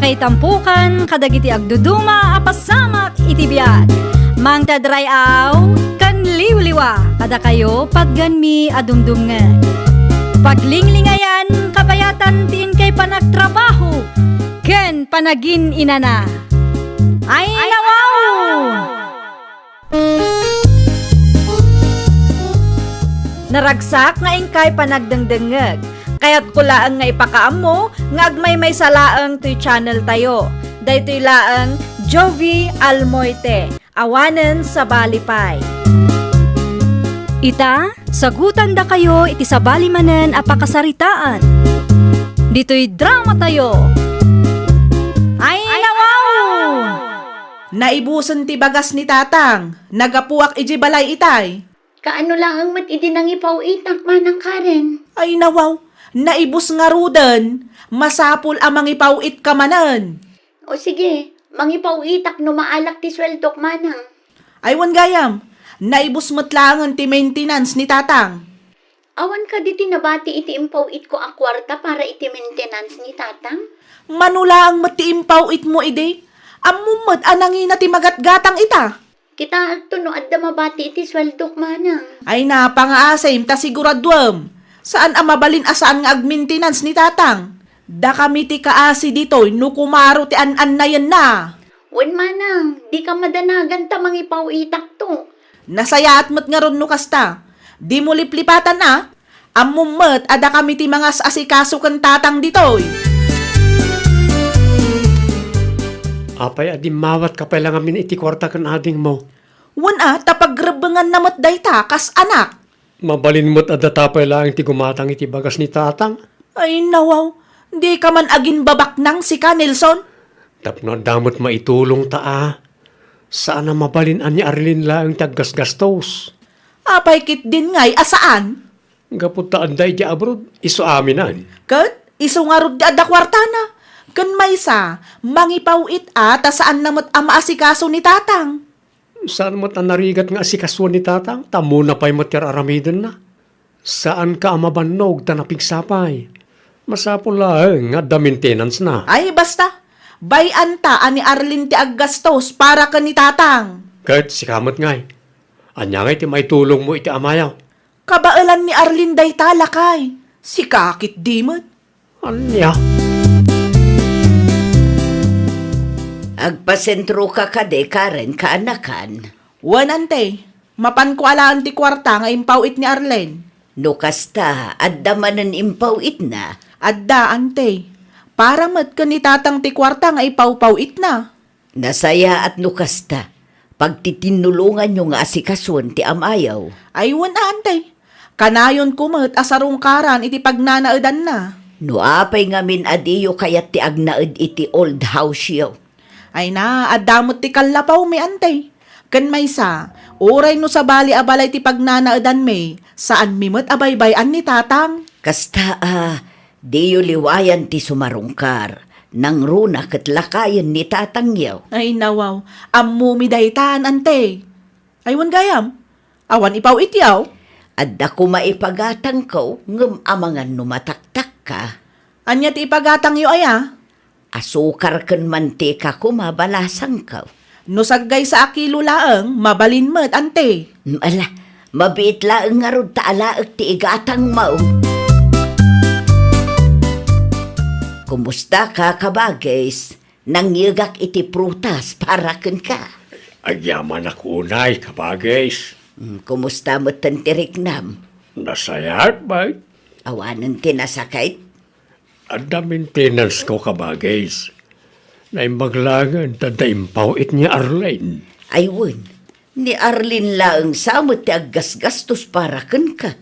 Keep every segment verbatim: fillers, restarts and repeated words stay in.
Kaitampukan kadagiti agduduma a pasamak iti biag. Mangted ray-aw ken liwliwa kadakayo patgenmi a dumdumngeg. Paglinglingayan kabayatan ti inkay panagtrabaho ken panagin-inana. Ay, nawaw! Naragsak nga inkay panagdengdengngeg. Kayatko laeng nga ipakaammo nga agmaymaysa laeng toy channel tayo. Daytoy laeng Jovie Almoite, awanen sabali pay. Ita, sagutandakayo iti sabali manen a pakasaritaan. Ditoy drama tayo. Ay, nawaw! Naibusen ti bagas ni Tatang. Naggapuak idiay balay itay. Kaano laeng met idi nangipaw-itak, Manang Karen? Ay, nawaw. Naibus ngaruden. Masapul a mangipaw-itka manen. O sige, mangipaw-itak no maalak ti sueldok, Manang. Ay, wen gayam. Naibus met laengen ti maintenance ni Tatang. Awan kadi ti nabati iti impaw-itko a kuarta para iti maintenance ni Tatang? Mano laeng met ti impaw-itmo idi? Ammom met a nangina ti magatgatang ita. Kitaekto no adda mabati iti sueldok, Manang. Ay, napangaasim ta siguraduem. Saan a mabalin a saan nga agmaintenance ni Tatang. Dakami ti kaasi ditoy no kumaro ti an-annayenna. Wen, Manang, dika madanagan ta mangipaw-itakto. Nasayaat met ngarud no kasta. Dimo liplipatan a. Ammom met a dakami ti mangas-asikaso ken Tatang ditoy. Apay a dimmawatka pay la ngamin iti kuarta ken adingmo? Wen a, ta pagrebbenganna met dayta kas anak. Mabalin met a data pay laeng ti gumatang iti bagas ni Tatang. Ay, nawaw. Dika man agimbabaknang sika, Nelson? Tapno adda met maitulongta a. Saan a mabalin a ni Arlene laeng ti aggasgastos. Apay ketdin ngay a saan? Gapu ta adda idiay abroad, isu aminen. Ket isu ngarud ti adda kuartana. Ken maysa, mangipaw-it a ta saanna met a maasikaso ni Tatang. Saan met a narigat nga asikasuen ni Tatang, ta ammona pay met ti ar-aramidenna. Saanka a mabannog ta napigsa pay. Masapul laeng nga adda maintenance-na. Ay, basta. Bay-anta a ni Arlene ti aggastos para ken ni Tatang. Ket sika met ngay. Ania ngay ti maitulongmo iti amayo? Kabaelan ni Arlene dayta, lakay. Sika ketdi met. Ania? Agpasentroka kadi, Karen, kaanakan? Wen, ante. Mapanko alaen ti kuarta nga impaw-it ni Arlene. No kasta, adda manen impaw-itna? Adda, ante. Para met ken ni Tatang ti kuarta nga ipawpaw-itna. Nasayaat no kasta. Pagtitinulonganyo nga asikasuen ti amayo. Ay, wen a, ante. Kanayonko met a sarungkaran iti pagnanaedanna. No apay ngamin a diyo kayat ti agnaed iti old house-yo? Ay na, adda met ti kallapawmi, ante. Ken maysa, uray no sabali a balay ti pagnanaedanmi, saanmi met a baybay-an ni Tatang. Kasta a, diyo liwayan ti sumarungkar, nangruna ket lakayen ni Tatangyo. Ay, nawaw, ammomi daytan, ante. Ay, wen gayam, awan ipaw-ityo? Adda koma ipagatangko, ngem amangan no mataktakka. Ania ti ipagatangyo aya? Asukar ken mantika koma balasangko. No saggaysa a kilo laeng, mabalin met, ante. Ala, mabiit laeng ngarud ta alaek ti igatangmo. Kumusta ka, kabagis? Nangyegak iti prutas para kenka. Agyamanak unay, kabagis. Mm, kumusta metten ti riknam? Nasayaat, bay. Awanen ti nasakit? Adda maintenance-ko, kabagis. Naimbag laengen ta adda impaw-it ni Arlene. Ay wen, ni Arlene laeng sa met ti aggasgastos para kenka.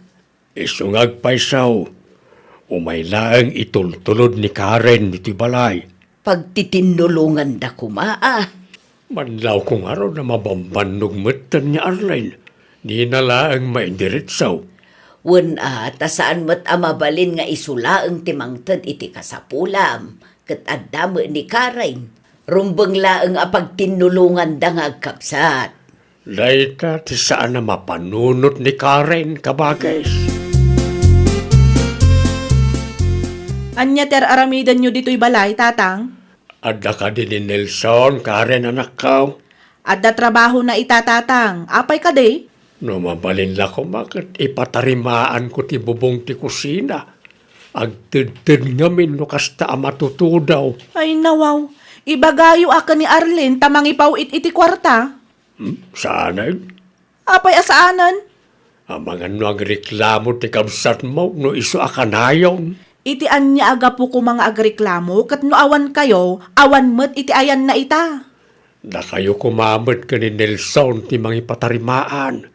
Isu nga agpayso, umay laeng itultulod ni Karen ditoy balay. Pagtitinnulonganda koma a. Manlawko ngarud a mabambannog metten ni Arlene. Dina laeng maidiretso. Wen a, ta saan met a mabalin nga isu laeng ti mangted iti kasapulam, ket adda met ni Karen. Rumbeng laeng a pagtinnulonganda nga agkabsat. Dayta ti saan a mapanunot ni Karen, kabagis. Ania ti ar-aramidenyo ditoy balay, Tatang? Adda kadi ni Nelson, Karen, anakko? Adda trabahona ita, Tatang. Apay kadi? No mabalin la koma ket ipatarimaanko ti bubong ti kusina. Agtedted ngamin no kasta a matutudaw. Ay, nawaw. Ibagayo a ken ni Arlene ta mangipaw-it iti kuarta. Hmm, saanen? Apay a saanen? Amangan no agreklamo ti kabsatmo no isu a kanayon. Iti ania a gapu koma nga agreklamo ket no awankayo, awan met iti ayanna ita. Dakayo koma met ken ni Nelson ti mangipatarimaan.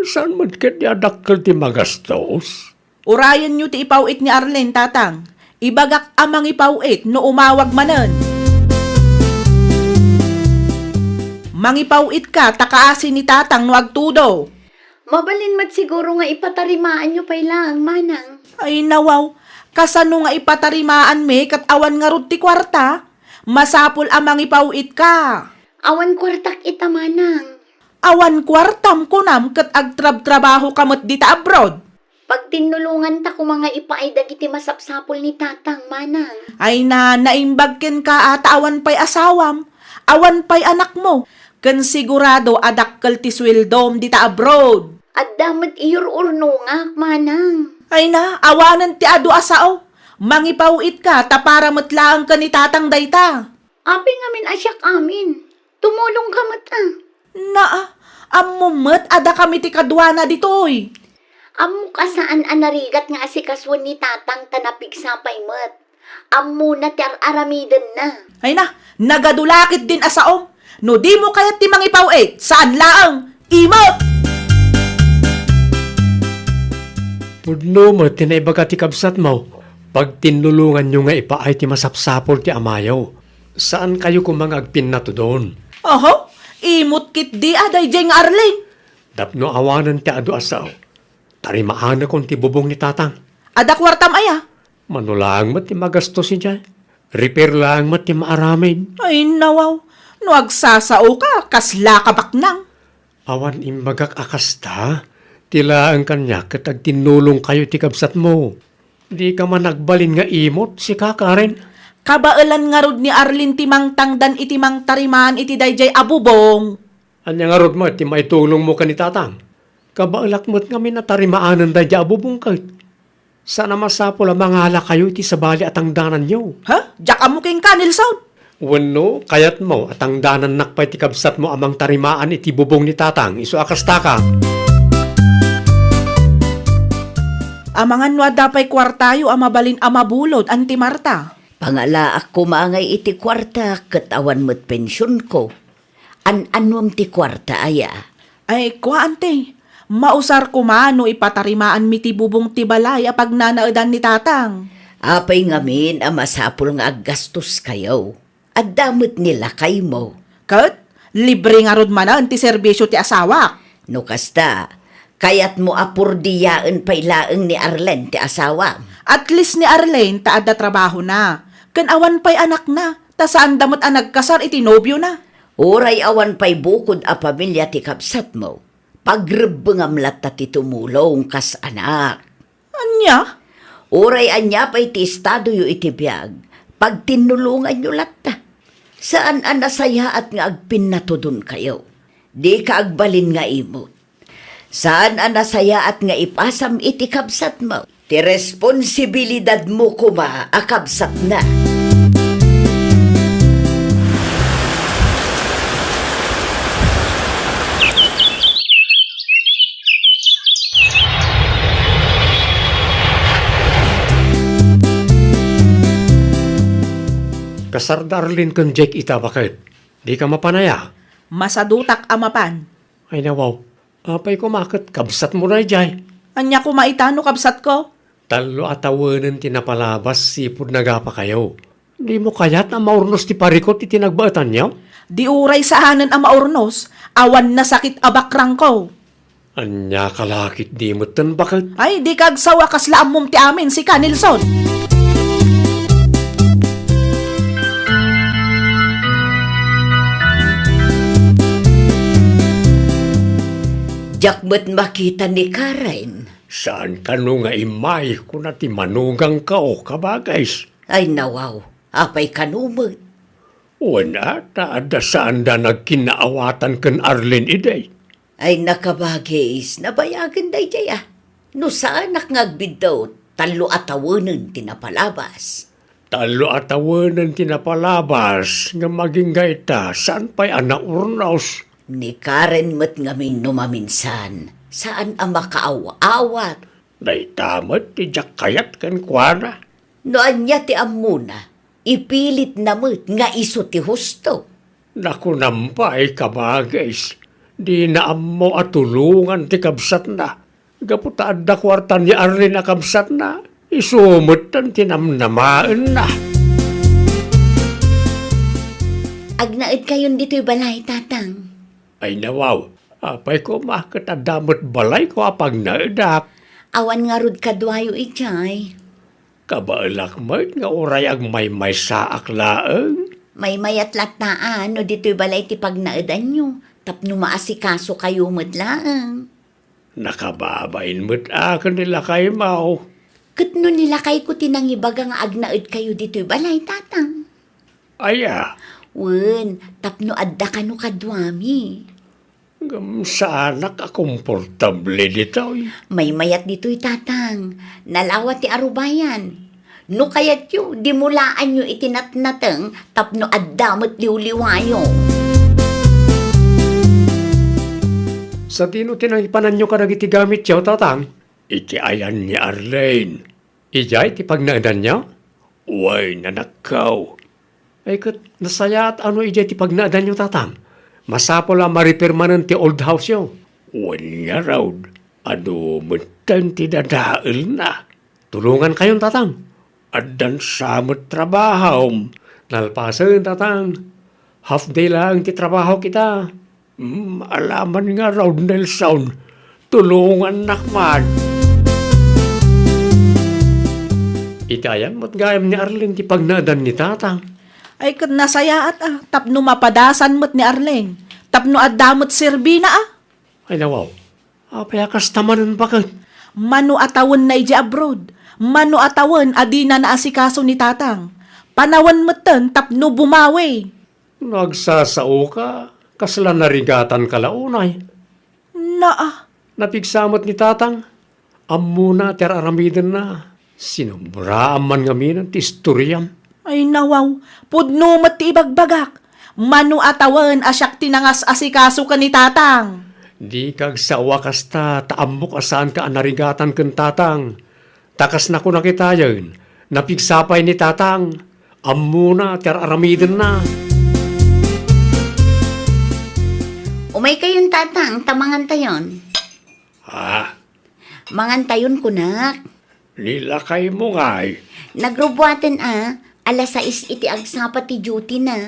Saan met ketdi a dakkel ti magastos? Urayenyo ti ipaw-it ni Arlene, Tatang. Ibagak a mangipaw-it no umawag manen. Mangipaw-itka ta kaasi ni Tatang no agtudo. Mabalin met siguro nga ipatarimaanyo pay laeng, Manang. Ay, nawaw. Kasano nga ipatarimaanmi ket awan ngarud ti kuarta? Masapul a mangipaw-itka. Awan kuartak ita, Manang. Awan kuartam kunam ket agtrabtrabahoka met dita abroad? Pagtinnulonganta koma nga ipaay dagiti masapsapul ni Tatang, Manang. Ay na, naimbag kenka a ta awan pay asawam, awan pay anakmo, ken sigurado a dakkel ti sueldom dita abroad. Adda met iyur-urnongak, Manang. Ay na, awanen ti adu a sao. Mangipaw-itka ta para met laeng ken ni Tatang dayta. Apay ngamin a siak amin? Tumulongka met a. Naa, ammom met a dakami ti kaduana ditoy. Ammok a saan a narigat nga asikasuen ni Tatang ta napigsa pay met. Ammona ti ar-aramidenna. Ay na, nagadu la ketdin a saom. No dimo kayat ti mangipaw-it, saan laeng, imot! Pudno met ti naibaga ti kabsatmo. Pagtinnulonganyo nga ipaay ti masapsapul ti amayo. Saankayo koma nga agpinnatudon. Oho, imot ketdi a daydiay nga Arlene. Tapno awanen ti adu a sao, tarimaanakon ti bubong ni Tatang. Adda kuartam aya? Mano laeng met ti magastos idiay. Repair laeng met ti maaramid. Ay, nawaw. No agsasaoka, kasla ka baknang. Awan imbagak a kasta. Ti laeng kaniak ket agtinnulongkayo ti kabsatmo. Dika man agbalin nga imot, sika, Karen. Kabaelan ngarud ni Arlene ti mangtangdan iti mangtarimaan iti daydiay a bubong. Ania ngarud met ti maitulongmo ken ni Tatang? Kabaelak met ngamin a tarimanen daydiay a bubong ket. Saan a masapul a mangalakayo iti sabali a tangdananyo. Ha? Diak ammo kenka, Nelson? Wenno, kayatmo a tangdanannak pay ti kabsatmo a mangtarimaan iti bubong ni Tatang, isu a kastaka? Amangan no adda pay kuartayo a mabalin a mabulod, Auntie Marta. Pangalaak koma ngay iti kuarta ket awan met pensionko. An-anuem ti kuarta aya? Ay, kua, Auntie. Mausar koma no ipatarimaanmi ti bubong ti balay a pagnanaedan ni Tatang. Apay ngamin a masapul nga aggastoskayo? Adda met ni lakaymo. Ket, libre ngarud manen ti serbisio ti asawak. No kasta, kayatmo a purdiaen pay laeng ni Arlene ti asawam? At least ni Arlene ta adda trabahona, ken awan pay anakna, ta saanda met a nagkasar iti nobiona. Uray awan pay bukod a pamilia ti kabsatmo, pagrebbengam latta ti tumulong kas anak. Ania? Uray ania pay ti estadoyo iti biag, pagtinnulonganyo latta. Saan a nasayaat nga agpinnatudonkayo. Dika agbalin nga imot. Saan a nasayaat nga ipasam iti kabsatmo ti responsibilidadmo koma a kabsatna. Kasar da Arlene ken Jake ita, baket. Dika mapan aya? Masadutak a mapan. Ay, nawaw. Apay koma ket kabsatmo daydiay? Ania koma ita no kabsatko? Tallo a tawenen ti napalabas sipud nagapakayo. Dimo kayat a maurnos ti parikut iti nagbaetanyo? Di uray saanen a maurnos, awan nasakit a bakrangko. Ania ka la ketdi metten, baket? Ay, dika agsawa, kasla ammom ti amin, sika, Nelson. Diak met makita ni Karen. Saan kano nga immay, kuna ti manugangko, kabagis. Ay, nawaw, apay kano met? Wen a, ta adda saanda nagkinnaawatan ken Arlene idi. Ay, nakabagis, nabayagen daydiay a. No saanak nga agbiddaw, tallo a tawenen ti napalabas. Tallo a tawenen ti napalabas, ngem agingga ita, saan pay a naurnos. Ni Karen met ngamin no maminsan, saan a makaaw-awat. Dayta met ti diak kayat kenkuana. No ania ti ammona, ipilitna met nga isu ti husto. Nakunam pay, kabagis, dina ammo a tulongan ti kabsatna. Gapu ta adda kuarta ni Arlene a kabsatna, isu metten ti namnamaenna. Agnaedkayon ditoy balay, Tatang? Ay, nawaw, apay koma ket adda met balayko a pagnaedak. Awan ngarud kaduayo idiay. Kabaelak met nga uray agmaymaysaak laeng. Maymayat latta a no ditoy balay ti pagnaedanyo, tapno maasikasokayo met laeng. Nakababain met a ken ni lakaymo. Ket no ni lakayko ti nangibaga nga agnaedkayo ditoy balay, Tatang? Aya? Wen, tapno adda kano kaduami. Ngem saanak a komportable ditoy. Maymayat ditoy, Tatang. Nalawa ti arubayan. No kayatyo, dimulaanyo iti natnateng tapno adda met liwliwayo. Sadino ti nangipananyo kadagiti gamityo, Tatang? Iti ayan ni Arlene. Idiay ti pagnaedanyo? Wen, anakko. Ay ket, nasayaat a no idiay ti pagnaedanyo, Tatang. Masapul a ma-repair manen ti old house-yo. Wen ngarud, adu metten ti dadaelna. Tulongankayon, Tatang. Addan sa met trabahom. Nalpasen, Tatang. Half day laeng ti trabahok ita. Hmm, alaman ngarud, Nelson. Tulongannak man. Iti ayan met gayam ni Arlene ti pagnaedan ni Tatang. Ay, ket nasayaat a, tapno mapadasan met ni Arlene, tapno adda met serbina a. Ay, nawaw. Apay a kasta manen baket? Mano a tawenna idiay abroad. Mano a tawen a dina naasikaso ni Tatang. Panawen metten tapno bumawi. No agsasaoka, kasla narigatanka la unay. Naa. Napigsa met ni Tatang. Ammona ti ar-aramidenna. Sinobraan man ngamin ti istoriam. Ay, nawaw, pudno met ti ibagbagak. Mano a tawen a siak ti nangas-asikaso ken ni Tatang? Dika agsao a kasta, ta ammok a saanka a narigatan ken Tatang. Ta kas nakunak itayen, napigsa pay ni Tatang. Ammona ti ar-aramidenna. Umaykayon, Tatang, ta mangantayon. Ha? Mangantayon, kunak. Ni lakaymo ngay? Nagrubuaten a, alas sais iti agsapa ti duty na.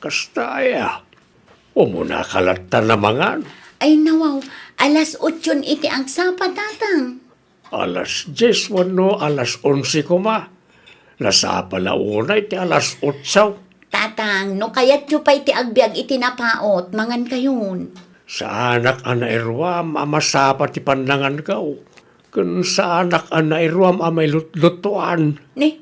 Kasta aya? Umunaka latta a mangan? Ay, nawaw, alas otson iti agsapa, Tatang. Alas dies wenno alas onse koma. Nasapa la unay ti alas otso. Tatang, no kayatyo pay ti agbiag iti napaut, mangankayon. Saanak a nairuam a masapa ti pannanganko, ken saanak a nairuam a mailutlutuan. Ni,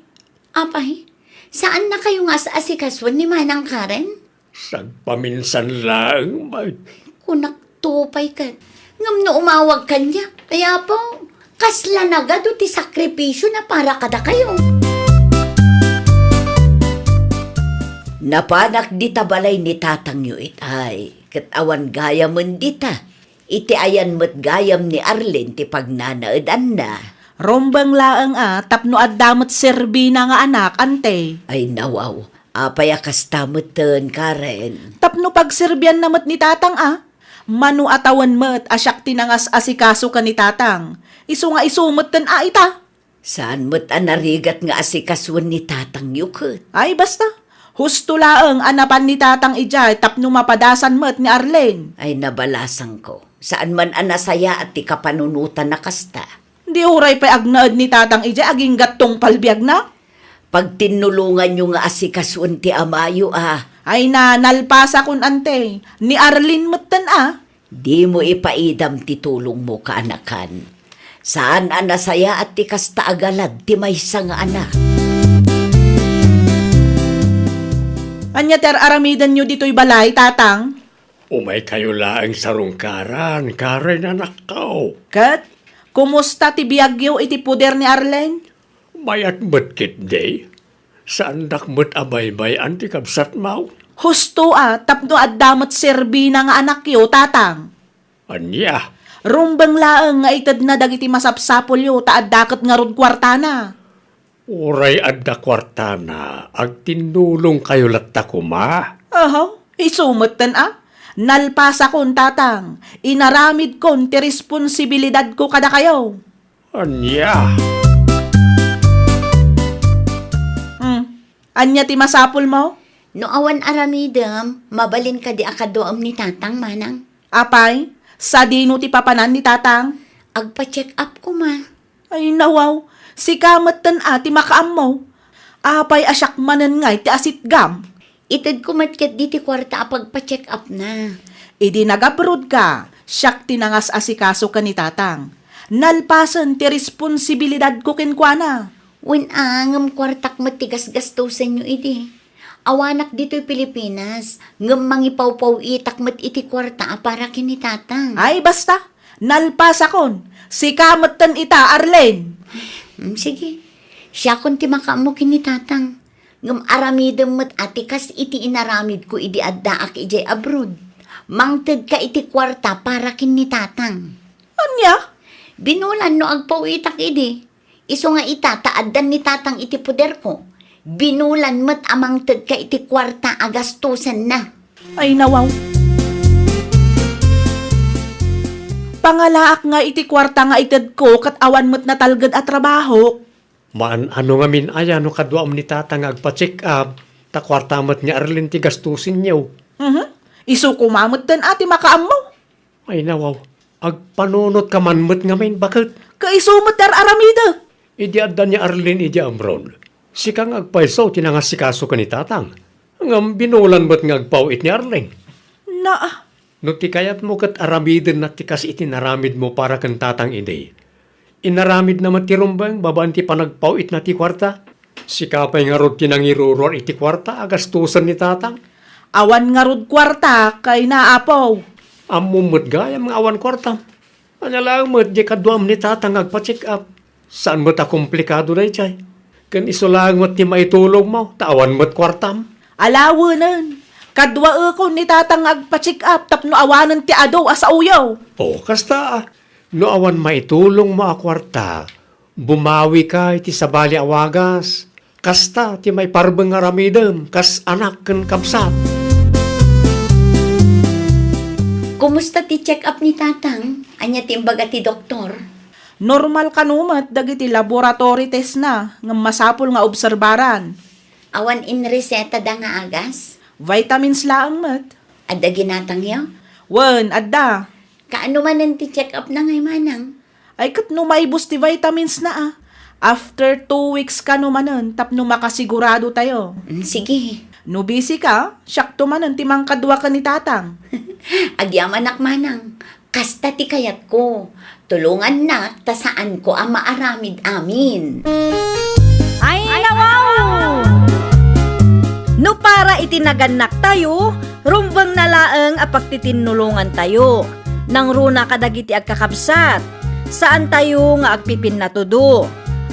apay, saannakayo nga as-asikasoen ni Manang Karen? Sagpaminsan laeng met. Kunak to pay ket. Ngem no umawag kaniak, ay Apo, kasla nagadu ti sakripisio na para kadakayo. Napanak dita balay ni tatangyo itay, ket awan gayamen dita. Iti ayan met gayam ni Arlene ti pagnanaedanna. Rumbeng laeng a tapno adda met serbina nga anak, ante. Ay, nawaw. Apay a kasta metten, Karen? Tapno pagserbianna met ni tatang a. Mano a tawen met a siak ti nangas-asikaso ken ni tatang. Isu nga isu metten a ita. Saan met a narigat nga asikasoen ni tatangyo ket? Ay, basta. Husto laeng a napan ni tatang idiay tapno mapadasan met ni Arlene. Ay, nabalasangko. Saan man a nasayaat ti kapanunotan a kasta. Di uray pay agnaed ni tatang idiay agingga tungpal biagna? Pagtinnulonganyo nga asikasoen ti amayo a. Ay na, nalpasakon, ante. Ni Arlene metten a. Dimo ipaidam ti tulongmo, kaanakan. Saan a nasayaat ti kasta a galad ti maysa nga anak. Ania ti ar-aramidenyo ditoy balay, Tatang? Umaykayo laeng sarungkaran, karen anakko. Ket, kumusta ti biagyo iti poder ni Arlene? Mayat met ketdi. Saandak met a baybay-an ti kabsatmo. Husto a, tapno adda met serbina nga anakyo, Tatang. Ania? Rumbeng laeng nga itedna dagiti masapsapulyo ta adda ket ngarud kuartana. Uray adda kuartana, agtinnulongkayo latta koma. Ahaw, isu metten a. Nalpasakon, Tatang. Inaramidkon ti responsibilidadko kadakayo. Ania? Hmm. Ania ti masapulmo? No awan aramidem, mabalin kadi a kaduaem ni Tatang, Manang? Apay, sadino ti papanan ni Tatang? Agpa-check up koma. Ay, nawaw, sika metten a ti makaammo. Apay a siak manen ngay ti asitgam? Itedko met ketdi ti kuarta a pagpa-check up na. Idi nag-abroad ka, siak ti nangas-asikaso ken ni Tatang. Nalpasen ti responsibilidadko kenkuana. Wen a, ngem kuartak met ti gasgastosenyo idi. Awanak ditoy Pilipinas, ngem mangipawpaw-itak met iti kuarta a para ken ni Tatang. Ay, basta! Nalpasakon! Sika metten ita, Arlene! Mm, sige. Siakon ti makaammo ken ni Tatang. Ngem aramidem met a ti kas iti inaramidko idi addaak idiay abroad. Mangtedka iti kuarta para ken ni Tatang. Ania? Binulan no agpaw-itak idi. Isu nga ita ta addan ni Tatang iti poderko, binulan met a mangtedka iti kuarta a gastosenna. Ay, nawaw. Pangalaak nga iti kuarta nga itedko ket awan met natalged a trabahok. Maan-ano ngamin aya no kaduam ni Tatang nga agpa-check up, ta kuarta met ni Arlene ti gastosenyo. Mhm. Isu koma metten a ti makaammo. Ay, nawaw. Agpanunotka man met ngamin, baket. Kaisu met ti ar-aramidek. Idi adda ni Arlene idi Amron, sika nga agpayso ti nangasikaso ken ni Tatang. Ngem binulan met nga agpaw-it ni Arlene. Naa. No ti kayatmo ket aramidenna ti kas iti naramidmo para ken Tatang idi, inaramidna met ti rumbeng babaen ti panagpaw-itna ti kuarta. Sika pay ngarud ti nangiruruar iti kuarta a gastosen ni Tatang. Awan ngarud kuarta, kayna, Apo. Ammom met gayam nga awan kuartam. Ania laeng met diay kaduam ni Tatang nga agpa-check up. Saan met a komplikado daydiay. Ken isu laeng met ti maitulongmo, ta awan met kuartam. Alawenen, kaduaekon ni Tatang nga agpa-check up tapno awanen ti adu a saoyo. O, kasta a. No awan maitulongmo a kuarta, bumawika iti sabali a wagas. Kasta ti maiparbeng nga aramidem kas anak ken kabsat. Kumusta ti check-up ni Tatang? Ania ti imbaga ti doktor? Normal kano met dagiti laboratory testna ngem masapul nga obserbaran. Awan inresetada nga agas? Vitamins laeng met. Adda ginatangyo? Wen, adda. Kaano manen ti check-up na ngay manang? Ay, ket no maibus ti vitamins na, a. After two weeks kano manen tapno makasigurado tayo. Mm, sige. No busy ka, siakto manen ti mangkadua ken ni Tatang. Agyamanak manang. Kasta ti kayatko. Tulongannak ta saanko a maaramid amin. Ay, nawaw! No para iti nagannaktayo, rumbeng na laeng a pagtitinnulongantayo. Nangruna kadagiti agkakabsat, saantayo nga agpipinnatudo.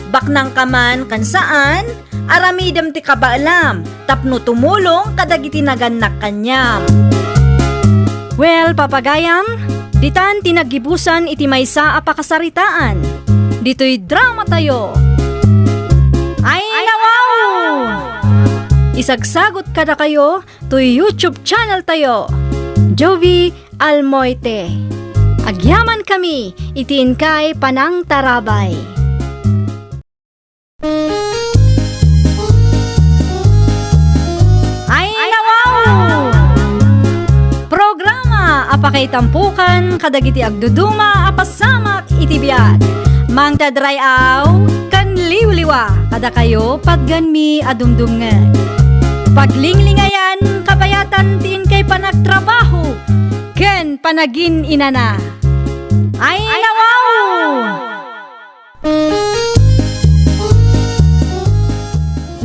Baknangka man ken saan, aramidem ti kabaelam tapno tumulong kadagiti nagannak kaniam. Well, papagayam, ditan ti naggibusan iti maysa a pakasaritaan. Ditoy drama tayo. Ay, nawaw! Isagsagot kadakayo toy YouTube channel tayo, Jovie Almoite. Agyaman kami iti inkay panangtarabay. Ay, nawaw! Programa a pakaitampukan kadagiti agduduma a pasamak iti biag. Mangted ray-aw ken liwliwa kadakayo patgenmi a dumdumngeg. Paglinglingayan kabayatan ti inkay panagtrabaho ken panagin-inana. Ay, nawaw!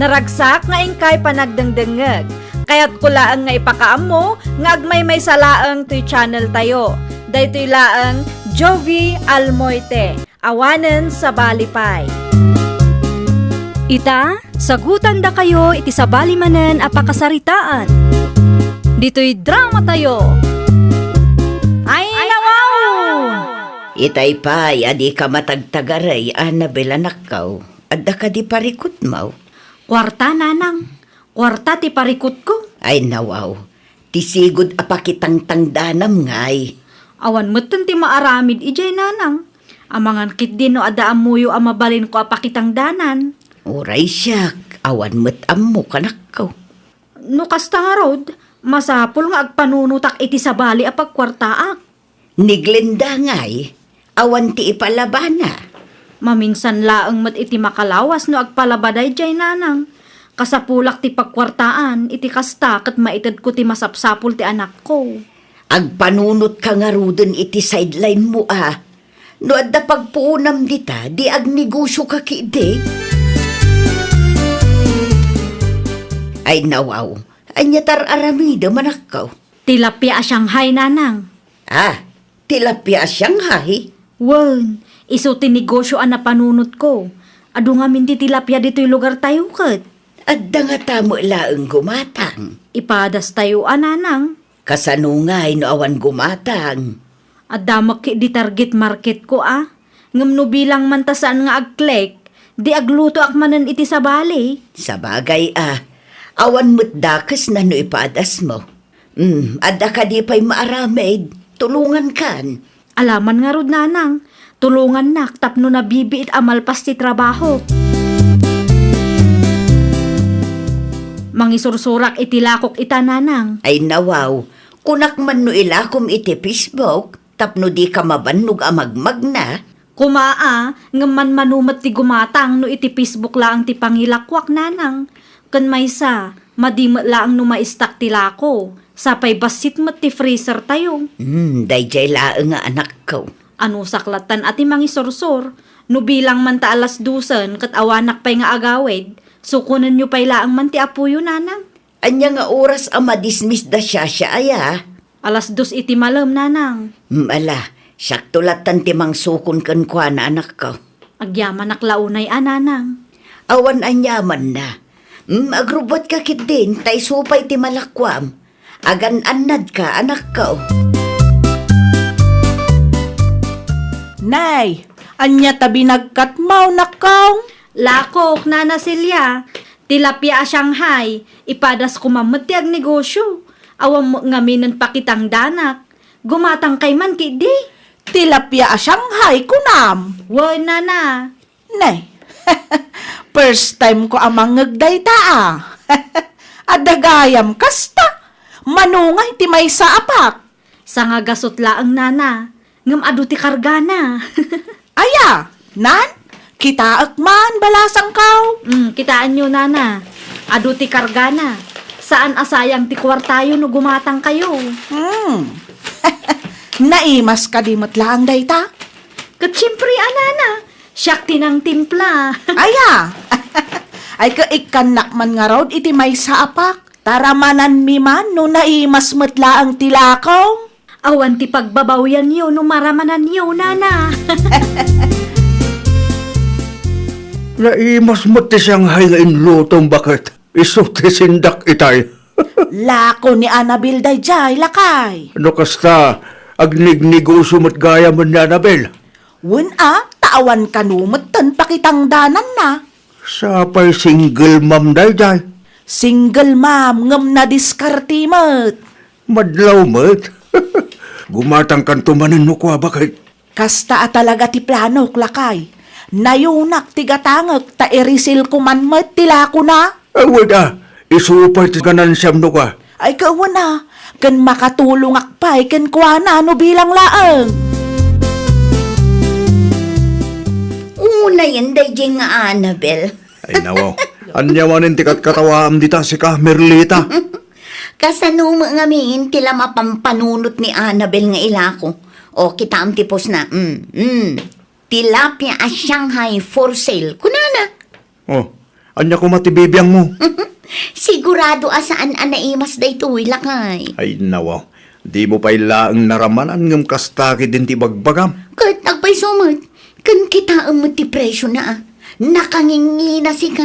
Naragsak nga inkay panagdengdengngeg. Kayatko laeng nga ipakaammo nga agmaymaysa laeng toy channel tayo. Daytoy laeng Jovie Almoite, awanen sabali pay. Ita, sagutandakayo iti sabali manen a pakasaritaan. Ditoy drama tayo. Ay, nawaw! Itay pay a dika matagtagaray, Annabel, anakko. Adda kadi parikutmo? Kuarta, nanang. Kuarta ti parikutko. Ay, nawaw. Ti sigud a pakitangtangdanam ngay. Awan metten ti maaramid idiay, nanang. Amangan ketdi no adda ammoyo a mabalinko a pakitangdanan. Uray siak, awan met ammok, anakko. No kasta ngarud, masapul nga agpanunotak iti sabali a pagkuartaak. Ni Glenda ngay, awan ti ipalabana. Maminsan laeng met iti makalawas no agpalaba daydiay, nanang. Kasapulak ti pagkuartaan iti kasta ket maitedko ti masapsapul ti anakko. Agpanunotka ngaruden iti sideline mo a. No adda pagpuonam dita, di agnegosioka ketdi. Ay, nawaw, ania ti ar-aramidem, anakko? Tilapia a Shanghai, nanang. Ah, tilapia a Shanghai? Wen, isu ti negosio a napanunotko. Adu ngamin ti tilapia ditoy lugartayo ket. Adda ngata met laeng gumatang. Ipadastayo a, nanang. Kasano ngay no awan gumatang? Adda met ketdi target marketko a. Ngem no bilang man ta saan nga agklik, di aglutoak manen iti sabali. Sabagay a, awan met dakesna no ipadasmo. Hmm, adda kadi pay maaramid? Tulongankan. Alaman ngarud, nanang. Tulongannak tapno nabibiit a malpas ti trabahok. Mangisursurak iti lakok ita, nanang. Ay, nawaw, kunak man no ilakom iti Facebook tapno dika mabannog a magmagna. Koma a, ngem manmano met ti gumatang no iti Facebook laeng ti pangilakoak, nanang. Ken maysa, madi met laeng no maistak ti lako. Sapay bassit met ti freezer tayo. Hmm, daydiay laeng nga anakko. Anusak lattan a ti mangisursur. No bilang man ta alas dosen ket awanak pay nga agawid, sukonenyo pay laeng man ti apoyo, nanang. Ania nga oras a madismiss da Shasha aya? Alas dos iti malem, nanang. Hmm, ala, siakto lattan ti mangsukon kenkuana, anakko. Agyamanak la unay a, nanang. Awan aniamanna. Hmm, agrubbuatka ketdin, ta isu pay ti malakuam. Agan-annadka, anakko. Nay, ania ta binagkatmo, nakko? Lakok, Nana Celia. Tilapia a Shanghai, ipadas koma met ti agnegosio. Awan met ngaminen pakitangdanak. Gumatangkay man ketdi. Tilapia a Shanghai, kunam? Wen, nana. Ne. First time ko a mangngeg dayta a. Adda gayam kasta. Mano ngay ti maysa a pack? Sangagasut laeng, nana. Ngem adu ti kargana. Aya, nan? Kitaek man, balasangko. Mm, kitaenyo, nana. Adu ti kargana. Saan a sayang ti kuartayo no gumatangkayo. Hmm. Naimas kadi met laeng dayta? Ket siempre a, nana. Siak ti nangtimpla. Aya. Ay, ket ikkannak man ngarud iti maysa a pack. Taramananmi man no naimas met laeng ti lakong. Awan ti pagbabawianyo no maramananyo, nana. Naimas met ti Shanghai nga inlutom, baket. Isu ti sindak itay. Lako ni Annabel daydiay, lakay. No kasta, agnegnegosio met gayam ni Annabel. Wen a, ta awan kano metten pakitangdananna. Sapay single mom daydiay? Single mom ngem nadiskarte met. Madlaw met. Gumatangkanto manen no kua, baket. Kasta a talaga ti planok, lakay. Nayunak ti gatangek ta i-resell ko man met ti lakona. Awan a, isu pay ti ganansiam no kua. Ay, kawan a, ken makatulongak pay kenkuana no bilang laeng. Unayen daydiay nga Annabel. Ay, nawaw. Ania manen ti katkatawaam dita, sika, Merlita? Kasano met ngamin ti la mapampanunot ni Annabel nga ilako? O, kitaem ti post na. Mm, mm. Tilapia a Shanghai for sale, kunana. Oh, ania koma ti bibiangmo? Sigurado a saan a naimas daytoy, lakay. Ay, nawaw. Dimo pay laeng naramanan ngem kasta ketdin ti ibagbagam. Ket agpayso met, ken kitaem met ti presiona, a. Nakangingina sika.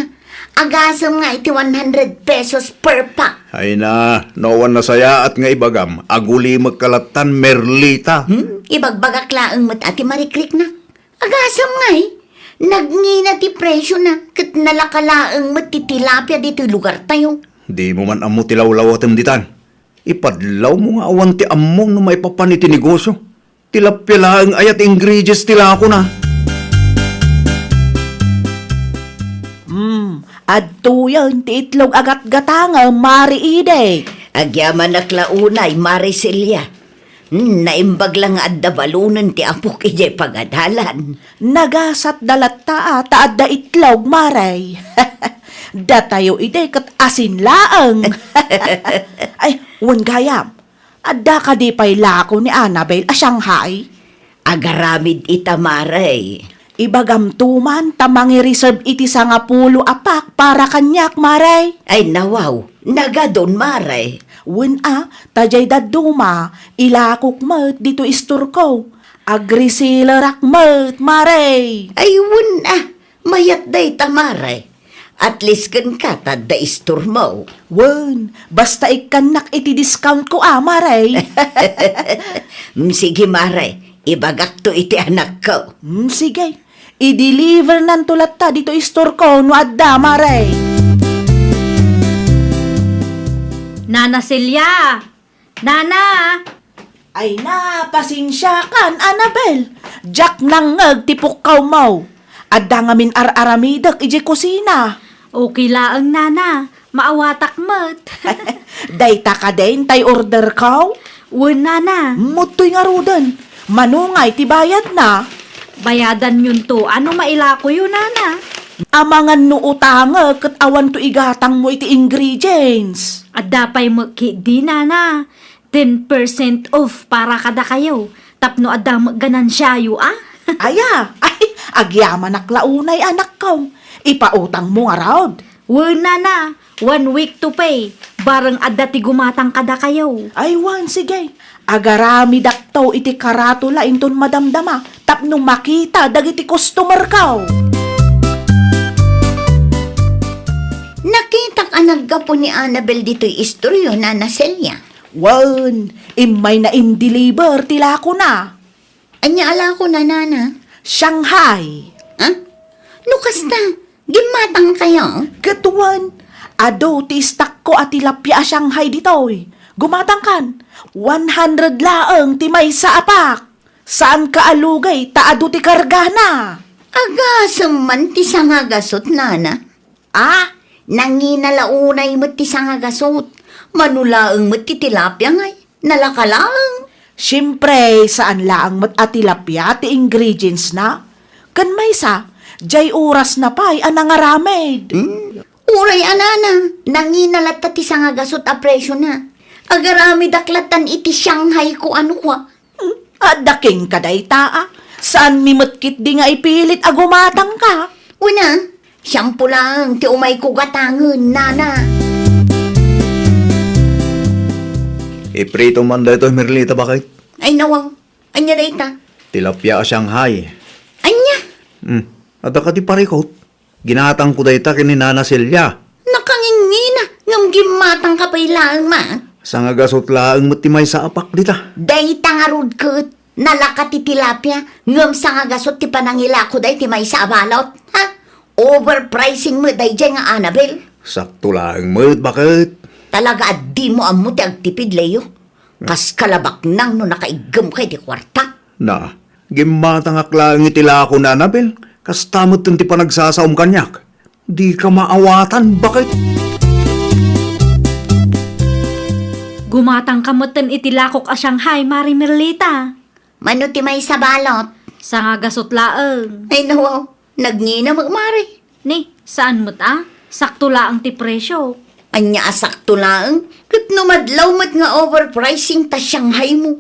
Agasem nga iti one hundred pesos per pack. Ay na, no awan nasayaat nga ibagam, agulimekka lattan, Merlita. Hmm? Ibagbagak laeng met a ti marikriknak. Agasem ngay, nagngina ti presiona, ket nalaka laeng met ti tilapia ditoy lugartayo. Dimo man ammo ti lawlawatem ditan. Ipadlawmo nga awan ti ammom no maipapan iti negosio. Tilapia laeng aya ti ingredients ti lakona. Hmm, adtoyen ti itlog a gatgatangem, Mare Ide. Agyamanak la unay, Mare Celia. Hmm, naimbag la nga adda balunen ti apok idiay pagadalan. Nagasatda latta a ta adda itlog, Mare. Datayo idi ket asin laeng. Ay, wen gayam. Adda kadi pay lako ni Annabel a Shanghai? Agaramid ita, Mare. Ibagamto man ta mangi-reserve iti sangapulo a pack para kaniak, Mare. Ay, nawaw, nagadun, Mare. Wen a, ta diay dadduma, ilakok met ditoy istorko. Agresellerak met, Mare. Ay, wen a, mayat dayta, Mare. At least kenka ta adda istormo. Wen, basta ikkannak iti discount ko a, Mare. Mm, sige, Mare. Ibagakto iti anakko. Mm, sige. I-deliver nanto latta ditoy istorko no adda, Mare. Nana Celia! Nana! Ay na, pasensiakan, Annabel. Diak nangngeg ti pukkawmo. Adda ngamin ar-aramidek idiay kusina. Okay laeng, Nana. Maawatak met. Dayta kadin tay orderko? Wen, Nana. Mudtoy ngaruden. Mano ngay ti bayadna? Bayadanyonto a no mailakoyo, Nana. Amangan no utangek ket awanto igatangmo iti ingredients. Adda pay met ketdi, Nana. Ten percent off para kadakayo, tapno adda met ganansiayo, a? Aya? Ay, agyamanak la unay, anakko. Ipautangmo ngarud. Wen, Nana, one week to pay, bareng adda ti gumatang kadakayo. Ay, wen, sige. Agaramidakto iti karatula inton madamdama tapno makita dagiti customerko. Nakitak a naggapu ni Annabel ditoy istoryo, Nana Celia. Wen, immay na in-deliver ti lakona. Ania a lakona, Nana? Shanghai. Ha? No kasta, gimmatangkayo? Ket wen, adu ti istakko a tilapia a Shanghai ditoy. Gumatangkan, one hundred laeng ti maysa a pack. Saanka a lugay ta adu ti kargana. Agasem man ti sangagasut, Nana. Ah, nangina la unay met ti sangagasut. Mano laeng met ti tilapia ngay. Nalaka laeng. Siempre, saan laeng met a tilapia ti ingredients na. Ken maysa, diay orasna pay a nangaramid. Hmm? Uray a, Nana, nangina latta ti sangagasut a presiona. Agaramidak lattan iti Shanghai ko a no kua. Hmm, adda kenka dayta, a. Saanmi met ketdi nga ipilit a gumatangka. Wen a, siampo laeng ti umayko gatangen, Nana. Iprito man daytoy, Merlita, baket. Ay, nawaw. Ania dayta? Tilapia a Shanghai. Ania? Hmm, adda kadi parikut? Ginatangko dayta ken ni Nana Celia. Nakangingina, ngem gimmatangka pay laeng man. Sangagasut laeng met ti maysa a pack dita. Dayta ngarud ket, nalaka ti tilapia, ngem sangagasut ti panangilako dayta maysa a balot. Ha? Overpricing met daydiay nga Annabel. Sakto laeng met, baket. Talaga a dimo ammo ti agtipid, Leo. Kas kalabaknang no nakaiggemka iti kuarta. Na, gimmatangak laeng iti lako ni Annabel, kasta metten ti panagsasaom kaniak. Dika maawatan, baket. Gumatangka metten iti lakok a Shanghai, Mare Merlita. Mano ti maysa balot? Sangagasut laeng. Ay, nawaw. Nagngina met, Mare. Ni, saan met a? Sakto laeng ti presyo. Ania a sakto laeng? Ket no madlaw met nga overpricing ta Shanghai mo.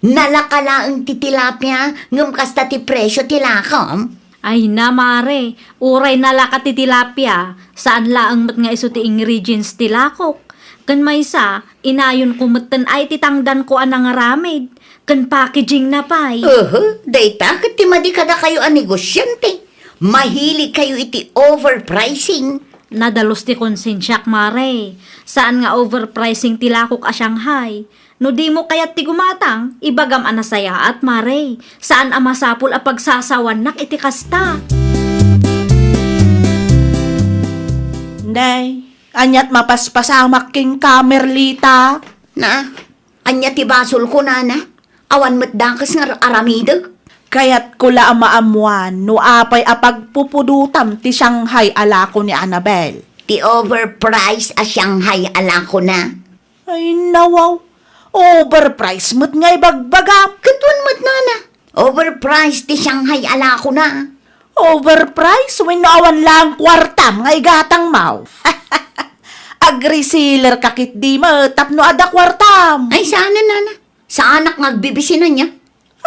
Nalaka laeng ti tilapia, ngem kasta ti presyo ti lakom. Ay na, mare, uray nalaka ti tilapia, saan laeng met nga isu ti ingredients ti lakok. Ken maysa, inayonko metten ay ti tangdanko a nangaramid, ken packaging na pay. Uhu, dayta ket ti madi kadakayo a negosiante. Mahilig kayo iti overpricing. Nadalus ti konsensiak, mare. Saan nga overpricing ti lakok a Shanghai. No dimo kayat ti gumatang, ibagam a nasayaat, mare. Saan a masapul a pagsasawannak iti kasta. Nay, aniat mapaspasamak kenka, Merlita? Na, ania ti basolko, nana? Awan met dakes nga ar-, aramidek. Kayatko la a maammuan no apay a pagpupudotam ti Shanghai a lako ni Annabel. Ti overpriced a Shanghai a lakona. Ay, nawaw. Overpriced met nga ibagbagam. Ket wen met, nana. Overpriced ti Shanghai a lakona. Overpriced wenno awan laeng kuartam nga igatangmo? Agreseller ka ketdi met tapno adda kuartam. Ay, saan, nana. Saanak nga agbibisin ania.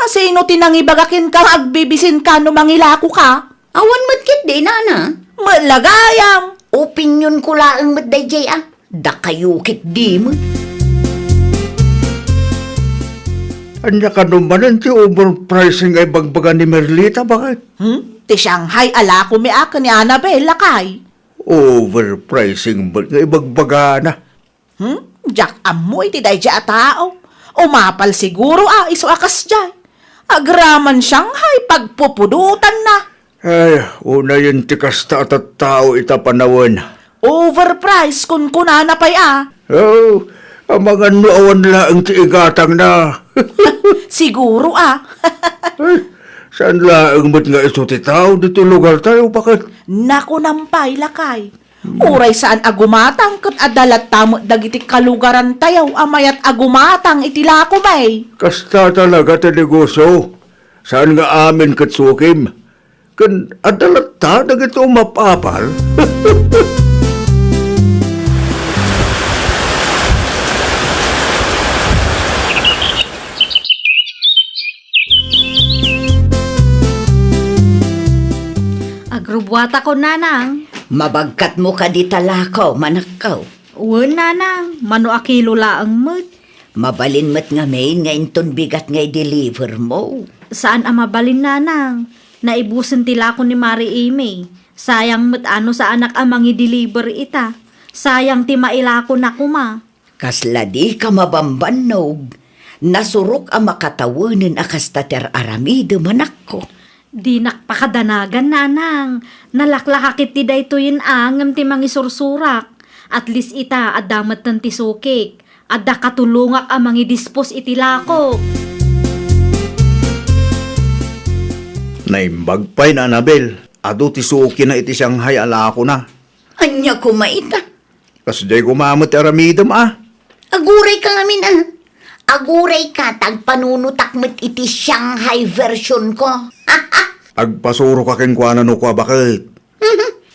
A, sino ti nangibaga kenka nga agbibisinka no mangilakoka? Awan met ketdi, nana. Met la gayam. Opinionko laeng met daydiay a. Dakayo ketdi met. Ania kano manen ti overpricing nga ibagbaga ni Merlita, baket? Hmm? Ti Shanghai a lako mi a ken ni Annabel, lakay. Overpricing met nga ibagbagana. Hmm? Diak ammo iti daydiay a tao. Umapal siguro a isu a kasdiay. Agraman Shanghai pagpupudotanna. Ay, unayen ti kasta a tattao ita panawen. Overpriced, kunkunana pay a. Oh, amangan no awan laeng ti igatangna. Siguro a. Ay, saan laeng met nga isu ti tao ditoy lugartayo, baket? Nakunam pay, lakay. Uray saan a gumatang ket adda latta met dagiti kalugarantayo a mayat a gumatang iti lako, may. Kasta talaga ti negosio. Saan nga amin ket sukim. Ken adda latta dagiti umap-apal. Agrubbuatakon, nanang. Mabagkatmo kadi ta lako, manakko? Wen, nanang, mano a kilo laeng met. Mabalin met ngamin nga inton bigat nga i-deliver mo. Saan a mabalin, nanang. Naibusen ti lako ni Mari Amy. Sayang met a no saanak a mangi-deliver ita. Sayang ti mailakona koma. Kasla dika mabambannog. Nasurok a makatawenen a kasta ti ar-aramidem, anakko. Dinak pakadanagan, nanang. Nalaklakak iti daytoyen a ngem ti mangisursurak. At least ita, adda metten ti sukik. Adda katulongak a mangidispos iti lakok. Naimbag pay ni Annabel. Adu ti sukina iti Shanghai a lakona. Ania koma ita? Kasdiay koma met ti aramidem a. Agurayka ngamin a. Agurayka ta agpanunotak met iti Shanghai version ko. Agpasuroka kenkuana no kua, baket?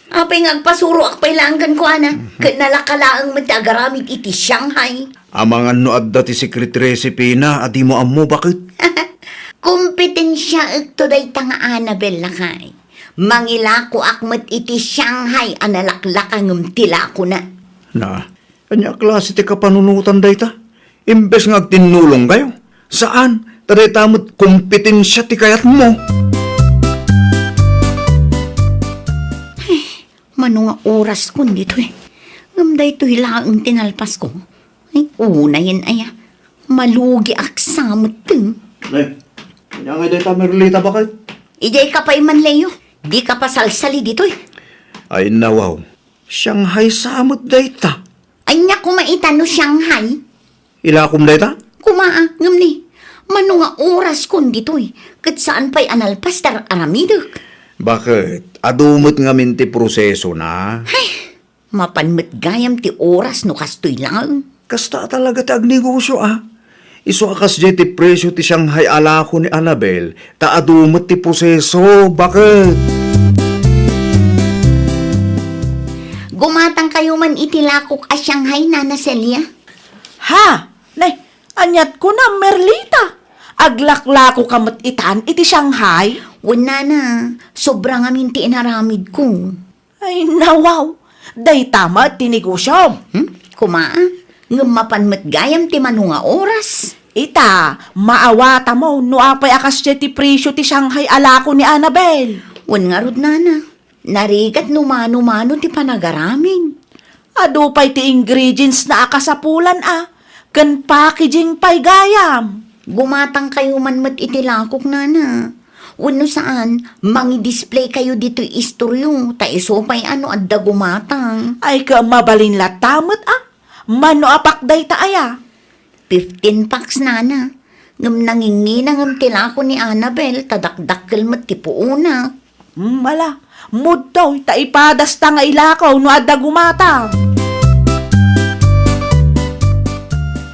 Apay nga agpasuroak pay laeng kenkuana, ket nalaka laeng met ti agaramid iti Shanghai. Amangan no adda ti secret recipe-na a dimo ammo, baket? Kompetensiaekto dayta nga Annabel, lakay. Mangilakoak met iti Shanghai a nalaklaka ngem ti lakona. Na, ania a klase ti kapanunotan dayta? Imbes nga agtinnulongkayo, saan, ta dayta met kompetensia ti kayatmo. Ay, mano nga oraskon ditoy? Ngem daytoy laeng ti nalpasko. Ay, unayen aya. Malugiak sa metten. Nay, ania ngay dayta, Merlita, baket? Idiay ka pay man, Leo. Dika pasalsali ditoy. Ay, nawaw. Shanghai sa met dayta. Ania koma ita no Shanghai? Ilakom dayta? Koma a, ngem ni, mano nga oraskon ditoy, ket saan pay a nalpas ti ar-aramidek. Baket, adu met ngamin ti prosesona. Ay, mapan met gayam ti oras no kastoy laeng. Kasta talaga ti agnegosio a. Isu a kasdiay ti presio ti Shanghai a lako ni Annabel, ta adu met ti proseso, baket. Gumatangkayo man iti lakok a Shanghai, Nana Celia. Ha? Nay, aniat kunam, Merlita? Aglaklako ka met itan iti Shanghai? Wen, nana, sobra ngamin ti inaramidko. Ay, nawaw! Dayta met ti negosyom. Hmm? Kuma, a? Ngem mapan met gayam ti mano nga oras. Ita, maawatam no apay a kasdiay ti presyo ti Shanghai a lako ni Annabel. Wen ngarud, nana, narigat no mano-mano ti panagaramin. Adu pay ti ingredients na a kasapulan a, ken packaging pay gayam. Gumatangkayo man met iti lakok, nana. Wenno saan, mangidisplay kayo ditoy istoryo, ta isu pay a no adda gumatang. Ay, ka mabalin latta met a. Mano a pack dayta aya? Fifteen packs, nana. Ngem nangingina ngem ti lako ni Annabel, ta dakdakkel met ti puonak. Hmm, ala, mudtoy, ta ipadasta nga ilako no adda gumatang.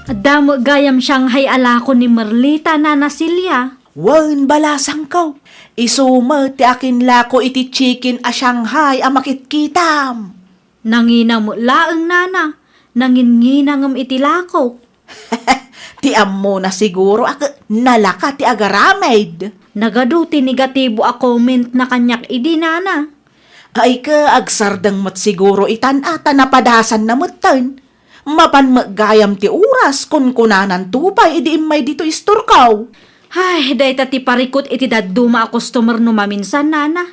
Adda met gayam Shanghai a lako ni Merlita, Nana Celia. Wen, balasangko. Isu met ti akinlako iti chicken a Shanghai a makitkitam. Nangina met laeng, nana. Nangingina ngem iti lakok. Ti ammona siguro a ket nalaka ti agaramid. Nagadu ti negatibo a comment na kaniak idi, nana. Ay, ka agsardeng met siguro itan a ta napadasanna metten. Mapan met gayam ti oras, kunkunananto pay idi immay ditoy istorko. Ay, dayta ti parikut iti dadduma a customer no maminsan, nana.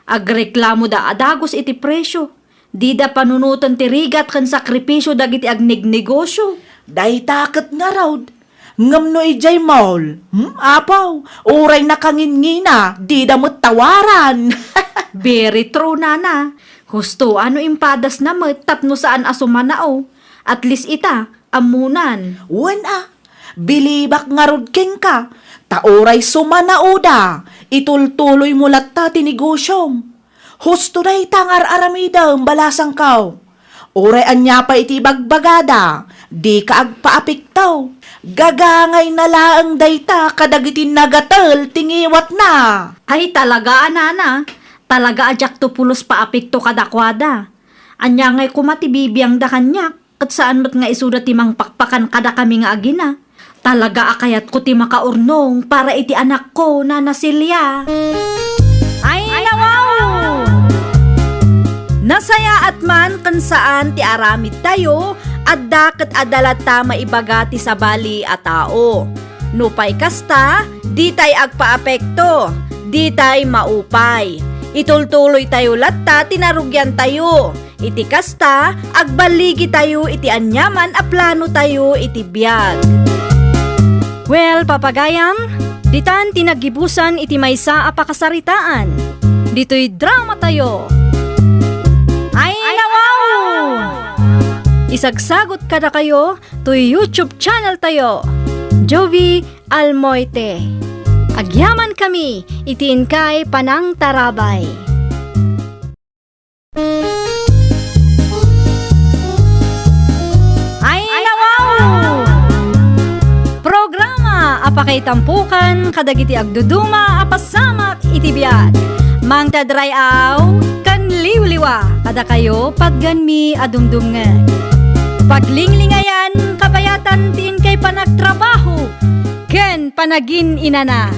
Agreklamo da a dagus iti presyo. Dida panunoten ti rigat ken sakripisyo dagiti agnegnegosyo. Dayta ket ngarud. Ngem no idiay mall, hmm, apo, uray nakangingina, dida met tawaran. Very true, nana. Husto a no impadasna met tapno saan a sumanao. At least ita, ammonan. Wen a, bilibak ngarud kenka, ta uray sumanaoda, itultuloymo latta ti negosyom. Husto dayta nga ar-aramidem, balasangko. Uray ania pay iti ibagbagada, dika agpaapekto. Gagangayna laeng dayta kadagiti nagatel ti ngiwatna. Ay, talaga a, nana. Talaga a diakto pulos paapekto kadakuada. Ania ngay koma ti bibiangda kaniak? Ket saan met nga isuda ti mangpakpakan kadakami nga agina. Talaga a kayatko ti makaurnong para iti anakko, Nana Celia. Ay, nawaw! Nasayaat man ken saan ti aramidtayo, adda ket adda latta maibaga ti sabali a tao. Nupay kasta, ditay agpaapekto, ditay maupay. Itultuloytayo latta ti narugiantayo. Iti kasta, agballigitayo iti aniaman a planotayo iti biag. Well, papagayam, ditan ti naggibusan iti maysa a pakasaritaan. Ditoy dramatayo. Ay, nawaw! Isagsagot kadakayo toy YouTube channeltayo, Jovie Almoite. Agyamankami iti inkay panangtarabay. Ay, nawaw! Programa a pakaitampokan kadagiti agduduma a pasamak iti biag. Mangted ray-aw ken liwliwa kadakayo, patganmi a dumdumngeg. Paglinglingayan, kabayatan ti inkay panagtrabaho ken panagin-inana.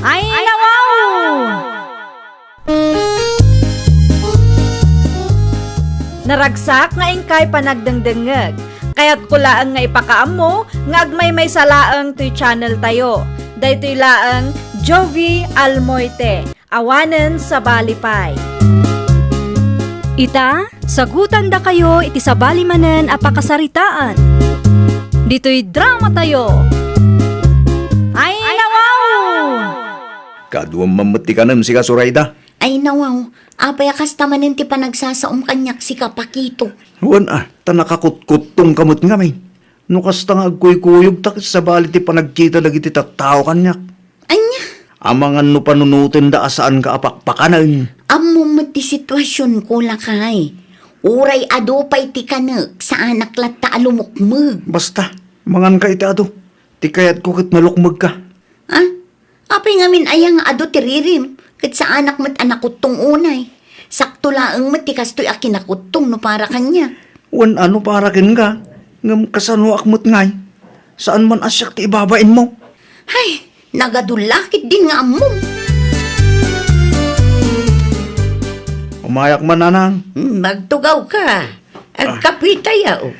Ay, nawaw! Naragsak nga inkay panagdengdengngeg. Kayatko laeng nga ipakaammo nga agmaymaysa laeng toy channeltayo. Daytoy laeng Jovie Almoite, awanen sabali pay. Ita, sagutandakayo iti sabali manen a pakasaritaan. Ditoy dramatayo. Ay, nawaw! Kaduam man met ti kanem, sika, Zoraida. Ay, nawaw, apay a kasta manen ti panagsasaom kaniak, sika, Pakito? Wen a, ta nakakutkuttongka met ngamin. No kasta nga agkuykuyogta ket sabali ti panagkita dagiti tattao kaniak. Ania? Amangan no panunotenda a saanka a pakpakanen. Ammom met ti situasionko, lakay. Uray adu pay ti kanek, saanak latta a lumukmeg. Basta, manganka iti adu. Ti kayatko ket nalukmegka. Ah? Apay ngamin aya nga adu ti ririm, ket saanak met a nakuttong unay. Sakto laeng met ti kastoy a kinakuttong no para kaniak. Wen a no para kenka, ngem kasanoak met ngay? Saan man a siak ti ibabainmo? Ay, nagadu la ketdin nga ammom. Umayak man, nanang. Hmm, agtugawka. Agkapitayo.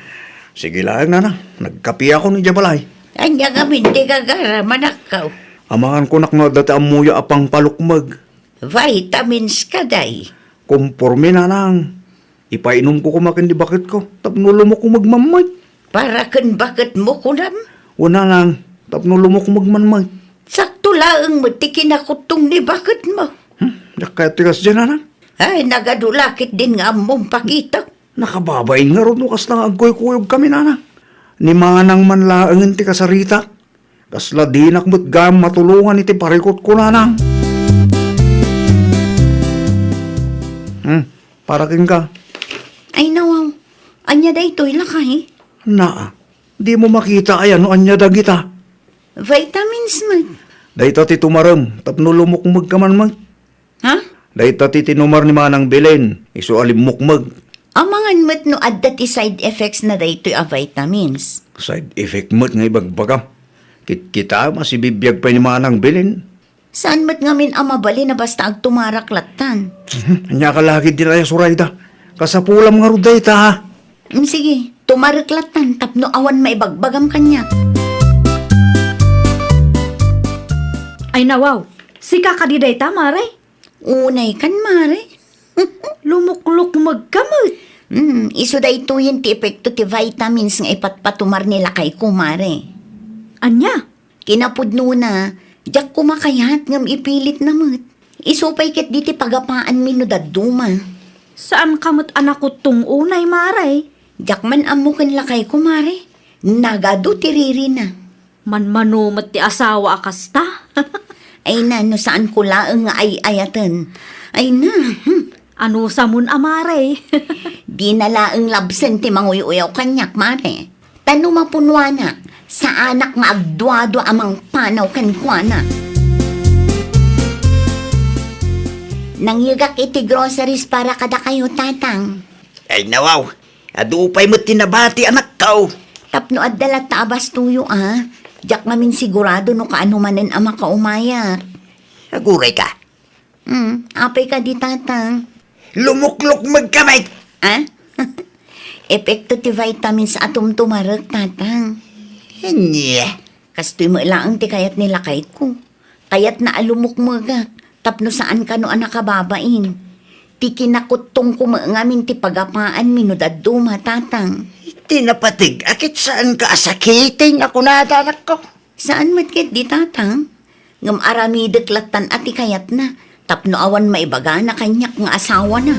Sige laeng, nanang. Nagkapiakon idiay balay. Ania ngamin ti gagara, manakkaw? Amangan konak no adda ti ammoyo a pangpalukmeg. Vitamins kadi. Komporme, nanang. Ipainomko koma ken di baketko tapno lumukmeg man met. Para ken baketmo, kunam? Wen, nanang, tapno lumukmeg man met. Sakto laeng met ti kinakuttong ni baketmo. Hmm, diak kayat ti kasdiay, nanang. Ay, nagadu la ketdin nga ammom, Pakito. Nakababain ngarud no kasta nga agkuykuyogkami, nanang. Ni manang man laengen ti kasaritak. Kasla dinak met gayam matulongan iti parikutko, nanang. Hmm, para kenka. Ay, nawaw. Ania daytoy, lakay? Naa, dimo makita aya no ania dagita? Vitamins met. Dayta ti tumarem tapno lumukmegka man met. Ha? Dayta ti tinumar ni Manang Belen, isu a limmukmeg. Amangan met no adda ti side effects na daytoy a vitamins. Side effect met nga ibagbagam. Kitkitaem a sibibiag pay ni Manang Belen. Saan met ngamin a mabalin a basta agtumarak lattan? Mhm. Ania ka lagi di raya, Surayda? Kasapulam ngarud dayta, ha? Mm, sige, tumarek lattan tapno awan maibagbagam kaniak. Ay nawaw, sika kadi dayta, Mare? Unay kan, Mare. Lumuklukmegka met. Hmm, isu daytoyen ti epekto ti vitamins nga ipatpatumar ni lakayko, Mare. Ania? Kinapudnona, diak koma kayat ngem ipilitna met. Isu pay ketdi ti pagapaanmi no dadduma. Saanka met a nakuttong unay, Mare? Diak man ammo ken lakayko, Mare. Nagadu ti ririna. Manmano met ti asawa a kasta. Ay na, no saanko laeng nga ay-ayaten. Ay na, hmm. Anusamon a, Mare? Dina laeng labsen ti manguy-uyaw kaniak, Mare. Ta no mapunoanak, saanak nga agduadua a mangpanaw kenkuana. Nangyegak iti groceries para kadakayo, Tatang. Ay, nawaw. Adu pay met ti nabati, anakko. Tapno adda latta a bastoyo, a. Diak ngamin sigurado no kaano manen a makaumayak. Aguray ka. Hmm, apay kadi, Tatang? Lumuklukmeg ka met! Ah? Epekto ti vitamins a tumtumarek, Tatang. Ania? Kastoy met laeng ti kayat ni lakayko. Kayatna a lumukmegak, tapno saan kano a nakababain. Ti kinakuttongko met ngamin ti pagapaanmi no dadduma, Tatang. Iti napateg a ket saanka a sakiten a kunada, anakko. Saan met ketdi, Tatang. Ngem aramidek lattan a ti kayatna, tapno awan maibagana kaniak nga asawana.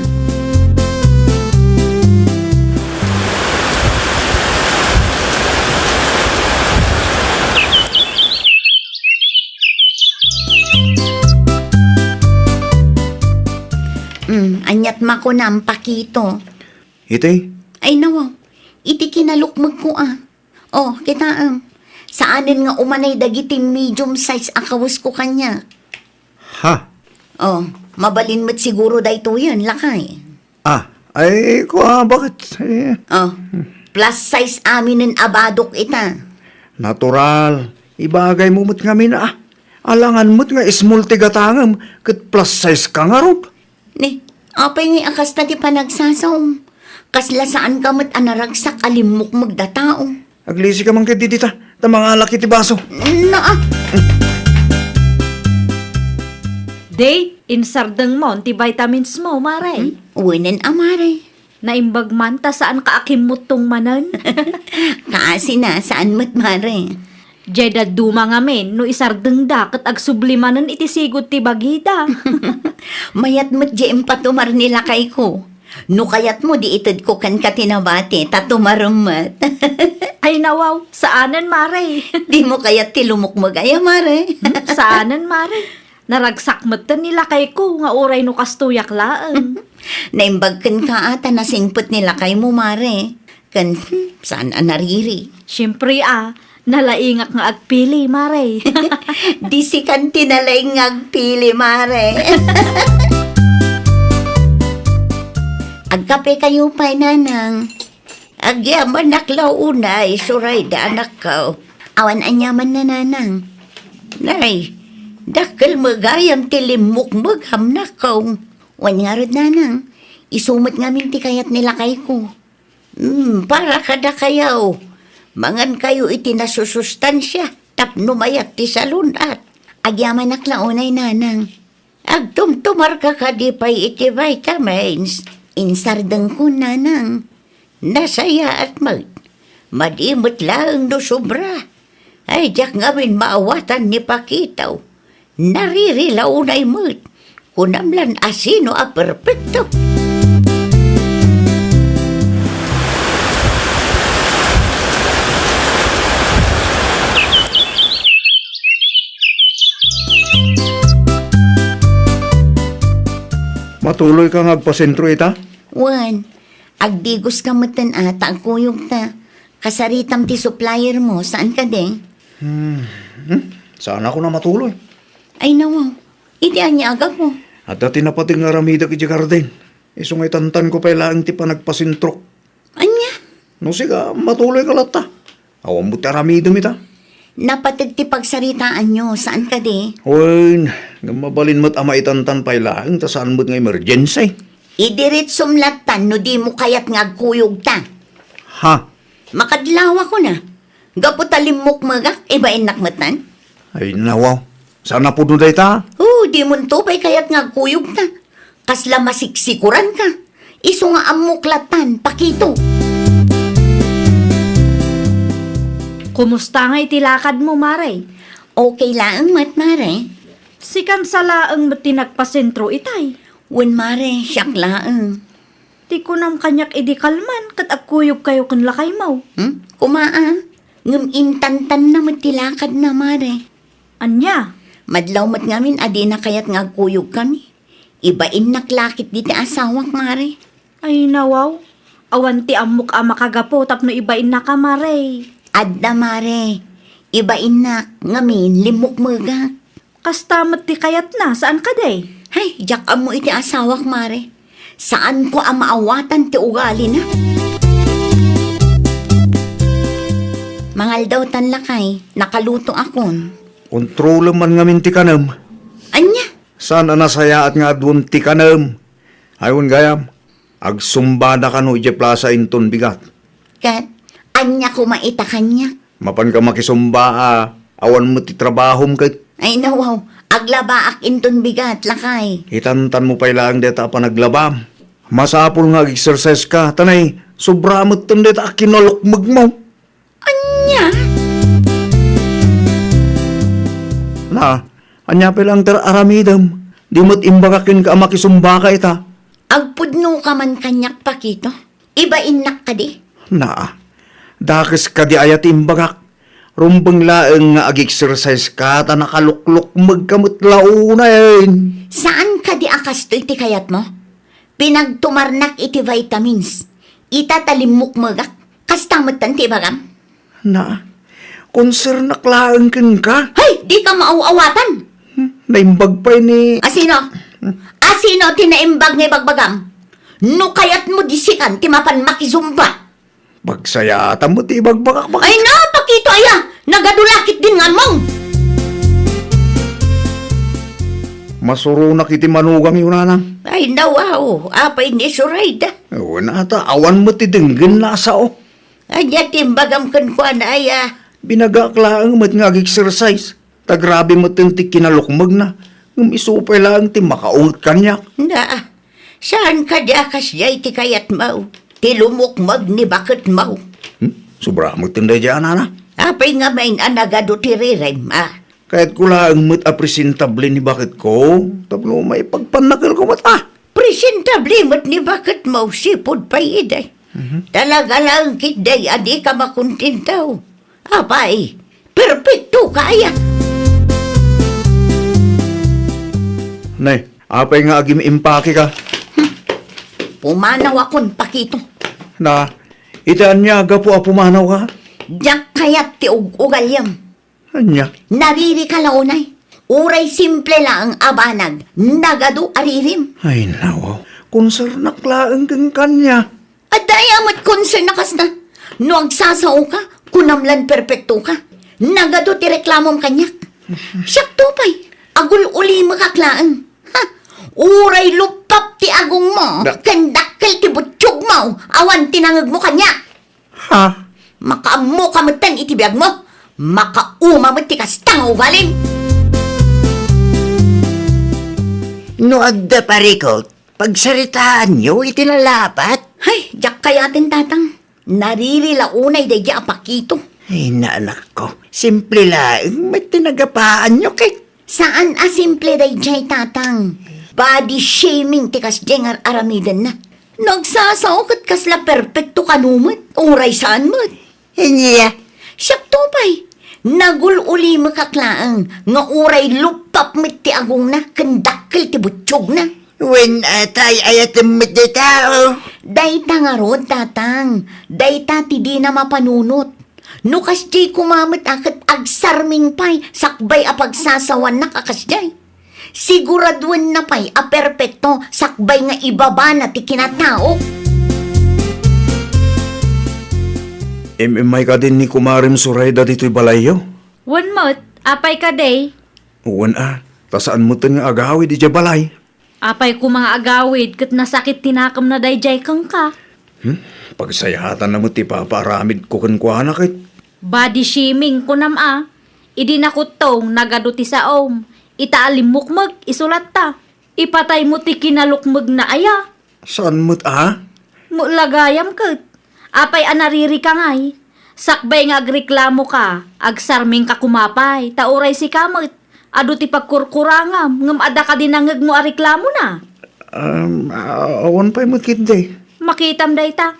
Mm, aniat makunam, Pakito? Iti? Ay, nawa. Iti kinalukmegko, a. Oh, kitaem. Saanen nga umanay dagiti medium size a kawesko kaniak. Ha? Oh, mabalin met siguro daytoyen, lakay. Ah, ay, kua, bakit? Eh. Oh, plus size aminen a badok ita. Natural. Ibagaymo met ngamin, ah. Alangan met nga small ti gatangem, ket plus size ka ngarud. Ni, apay ngay a kasta ti panagsasaom? Kasla saanka met a naragsak a limmukmeg da tao. Aglisi ka man ketdi dita, ta mangalak iti baso. Naa. Day, insardengmon ti vitamins mo, Mare. Hmm? Wenen a, Mare. Naimbag man ta saanka a kimmuttong manen. Kaasina, saan met, Mare. Diay dadduma ngamin, no isardengda ket agsubli manen iti sigud ti bagida. Mayat met diay impatumar ni lakayko. No kayatmo, di itedko kenka ti nabati, ta tumarem met. Ay, nawaw, saanen, Mare. Dimo kayat ti lumukmeg aya, Mare? Hmm, saanen, Mare. Naragsak metten ni lakayko nga uray no kastoyak laeng. Naimbag kenka a ta nasingpet ni lakaymo, Mare. Ken, hmm, saan a nariri? Siempre, a, nalaingak nga agpili, Mare. Di sikan ti nalaing nga agpili, Mare. Agkape kayo pay, Nanang. Agyamanak la unay, Surayda, anakko. Awan aniaman, Nanang. Nay, dakkel met gayam ti limmukmegam, nakkaw. Wen ngarud, nanang, isu met ngamin ti kayat ni lakayko. Hmm, para kadakayaw, mangankayo iti nasusustansia tapno mayat ti salun-at. Agyamanak la unay, nanang. Agtumtumarka kadi pay iti vitamins? Insardengko, nanang. Nasayaat met. Madi met laeng no sobra. Ay, diak ngamin maawatan ni Pakito. Naririlaw unay met. Kunam lan a sino a perpekto. Matuloy ka nga agpasentro ita? Wen, agdigos ka metten a ta agkuyog ta. Kasaritam ti supplier mo, saan kadi? Hmm. Hmm? Saan ako na matuloy? Ay, nawaw. Iti ania a gapu? Adda ti napateg nga aramidek iti garden. Isu nga itantanko pay laeng ti panagpasentrok. Ania? No sika, matuloy ka latta. Awan mo ti aramidem ita. Napateg ti pagsaritaanyo, saan kadi? Wen, ngem mabalin met a maitantan pay laeng ta saan met nga emergency. Idiretsom lattan no dimo kayat nga agkuyogta. Ha? Makadlawakon a. Gapu ta limmukmegak, ibainnak metten. Ay, nawaw. Saan a pudno dayta? Oh, dimonto pay kayat nga agkuyogta. Kasla masiksikuran ka. Isu nga ammok lattan, Pakito. Kumusta nga iti lakad mo, Mare? Okay laeng met, Mare. Sikan sa laeng met ti nagpasentro itay. Wen, Mare, siak laeng. Ti kunam kaniak idi kalman ket agkuyogkayo ken lakaymo. Hmm? Kuma a, ngem intantanna met ti lakadna, Mare. Ania? Madlaw met ngamin a dina kayat nga agkuyogkami. Ibainnak la ketdi ti asawak, Mare. Ay, nawaw. Awan ti ammok a makagapu tapno ibainnaka, Mare. Adda, Mare. Ibainnak, ngamin, limmukmegak. Kasta met ti kayatna, saan kadi? Hay, diak ammo iti asawak, Mare. Saanko a maawatan ti ugalina. Mangaldaw tan lakay, nakaluto akon. Kontrolem man ngamin ti kanem. Ania? Saan a nasayaat nga aduem ti kanem? Ay, wen gayam, agsumbada kano idiay plasa inton bigat. Ket, ania koma ita kaniak? Mapanka makisumba a awan met ti trabahom ket. Ay, nawaw, aglabaak inton bigat, lakay. Itantan mo pay laeng dayta a panaglabam. Masapul nga ag-exercise ka, ta nay, sobra metten dayta a kinalukmegmo. Ania? Na, ania pay laeng ti aramidem? Di met imbagak kenka a makisumbaka ita. Agpudnoka man kaniak, Pakito. Ibainnak kadi? Naa, dakes kadi aya ti imbagak? Rumbeng laeng nga ag-exercise ka ta nakaluklukmeg ka met la unayen. Saan kadi a kastoy ti kayatmo? Pinagtumarnak iti vitamins. Ita ta limmukmegak. Kasta metten ti ibagam? Na, konsernak laeng kenka. Hay, dika maaw-awatan! Hmm, naimbag pay ni... Asino? Asino ti naimbag nga ibagbagam? No kayatmo, di sikan ti mapan makisumba. Pagsayaatan mo ti ibagbagak, bakit? Ay, na, Pakito, aya! Nagadu la ketdin nga ammom! Masuronak iti manugangyo, nanang. Ay, nawaw, apay ni Surayda? Wen, ata, awan met ti denggenna a sao. Ania ti imbagam kenkuana, aya? Binagaak laeng met nga ag-exercise. Ta grabe metten ti kinalukmegna. Ngem isu pay laeng ti makaunget kaniak. Na, saan kadi a kasdiay ti kayatmo? Ti lumukmeg ni baketmo. Hmm? Sobra metten daydiay a nana. Apay ngamin a nagadu ti ririm, a? Kayatko laeng met a presentable ni baketko, tapno maipagpannakelko met, a? Presentable met ni baketmo, sipud pay idi. Mhm. Talaga laeng ketdi a dika makontento. Apay, perpekto ka aya. Nay, apay nga agim-impake ka? Hmm. Pumanaw akon, Pakito. Na, iti ania gapu a pumanaw ka? Diak kayat ti ug-ugaliam. Ania? Nariri ka la unay. Uray simple laeng a banag, nagadu a ririm. Ay, nawaw. Konsernak laeng ken kania. Adda aya met concern a kasta? No agsasao ka, kunam lan perpekto ka. Nagadu ti reklamom kaniak. Siakto pay, agul-ulimekak laeng. Ha? Uray luppap ti agongmo, Da- ken dakkel ti butiogmo, awan ti nangegmo kaniak. Ha? Makaammoka metten iti biagmo. Makauma met ti kasta nga ugalim. No adda parikot, pagsaritaanyo iti nalapat. Hay, diak kayaten, Tatang. Nariri la unay daydi a pakito. Ay, naanakko, simple laeng met ti nagapaanyo ket. Saan a simple daydiay, Tatang. Body shaming ti kasdiay nga ar-aramidenna. Nagsasao ket kasla perpekto kano met, uray saan met. Ania? Siakto pay, nagul-ulimekak laeng nga uray luppap met ti agongna ken dakkel ti butiogna. Wen, atay, ayatem met dayta, o. Dayta ngarud, Tatang. Dayta ti dina mapanunot. No kasdiay koma met a ket agsarming pay sakbay a pagsasawanak a kasdiay, siguraduenna pay a perpekto sakbay nga ibabana ti kinatao. Im-immay kadin ni Kumarem Soraya ditoy balayyo? Wen met, apay kadi? Wen a, ta saan metten nga agawid idiay balay. Apay koma nga agawid ket nasakit ti nakemna daydiay kenka? Hmm? Pagsayatanna met ti ipapaaramidko kenkuana ket. Body shaming, kunam a. Idi nakuttong, nagadu ti saom. Ita a limmukmeg, isu latta. Ipataymo ti kinalukmegna aya? Saan met a? Met la gayam ket. Apay a naririka ngay? Sakbay nga agreklamoka, agsarmingka koma pay, ta uray sika met, adu ti pagkurkurangam, ngem adda kadi nangegmo a reklamona? Um, a-, awan pay met ketdi. Makitam dayta.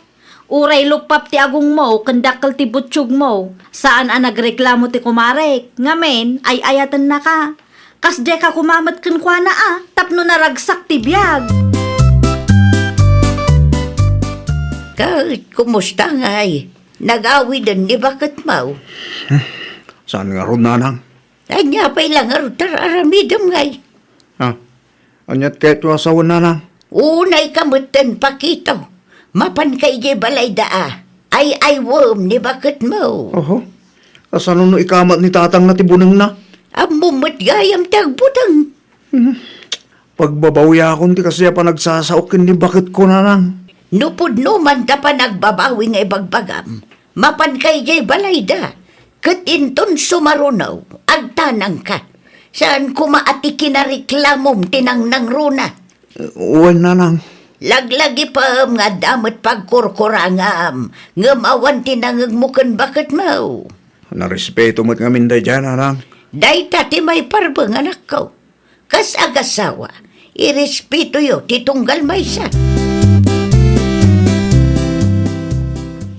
Uray luppap ti agongmo ken dakkel ti butiogmo, saan a nagreklamo ti kumarek, ngamin, ay-ayatennaka. Kasdiay ka koma met kenkuana a, tapno naragsak ti biag. Ket, kumusta ngay? Nagawiden ni baketmo? Hmm, saan ngarud, nanang? Ania pay la ngarud ti ar-aramidem ngay? Ah, aniat kayatyo a sawen, nanang? Unay ka metten, Pakito. Mapanka idiay balayda a. Ay-aywem ni baketmo. Oho. Kasano no ikamat ni tatangna ti bunengna? Ammom met gayam ti agbuteng. Hmm. Pagbabawiakon ti kasdi a panagsasaok ken ni baketko, nanang. No pudno man ta panagbabawi nga ibagbagam, mapanka idiay balayda, ket inton sumaruno, agtanangka. Saan koma a ti kinareklamom ti nangnangruna. Wen, nanang. Laglagipem nga adda met pagkurkurangam, ngem awan ti nangegmo ken baketmo. Narespeto met ngamin daydiay, nanang. Dayta ti maiparbeng, anakko. Kas agasawa, irespetoyo ti tunggal maysa.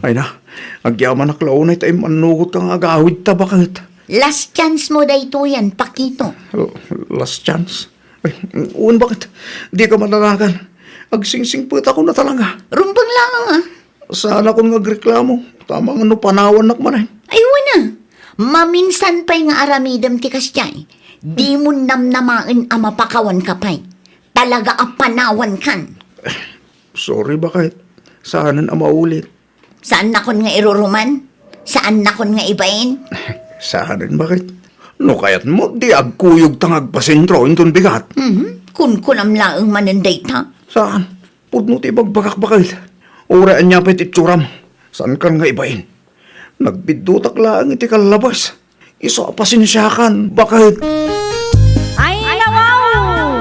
Ay na, agyamanak la unay ta immannugotka nga agawidta, baket. Last chance mo daytoyen, Pakito. L-, last chance? Ay, wen, baket? Dika madaragan. Agsingsingpetakon a talaga. Rumbeng laeng, a. Saanakon nga agreklamo, ta amangan no panawannak manen. Ay, wen a. Maminsan pay nga aramidem ti kasdiay, dimon namnamaen a mapakawanka pay. Talaga a panawankan. Sorry, baket. Saanen a maulit. Saannakon nga iruruman? Saannakon nga ibain? Saanen, baket. No kayatmo, di agkuyogta nga agpasentro inton bigat. Mhm. Kunkunam laeng manen dayta. Saan? Pudno ti ibagbagak, baket. Uray ania pay ti itsuram, saankan nga ibain. Nagbiddutak laeng iti kallabas. Isu a pasensiakan, baket. Ay, nawaw!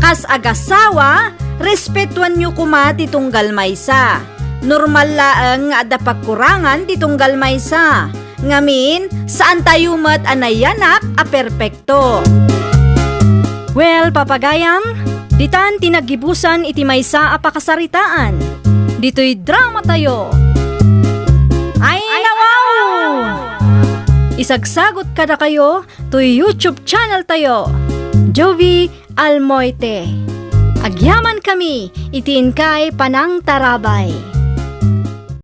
Kas agasawa, respetuanyo koma ti tunggal maysa. Normal laeng nga adda pagkurangan ti tunggal maysa. Ngamin, saantayo met a nayanak a perpekto. Well, papagayam, ditan ti naggibusan iti maysa a pakasaritaan. Ditoy dramatayo. Ay, nawaw! Isagsagot kadakayo toy YouTube channel tayo, Jovie Almoite. Agyamankami iti inkay panangtarabay.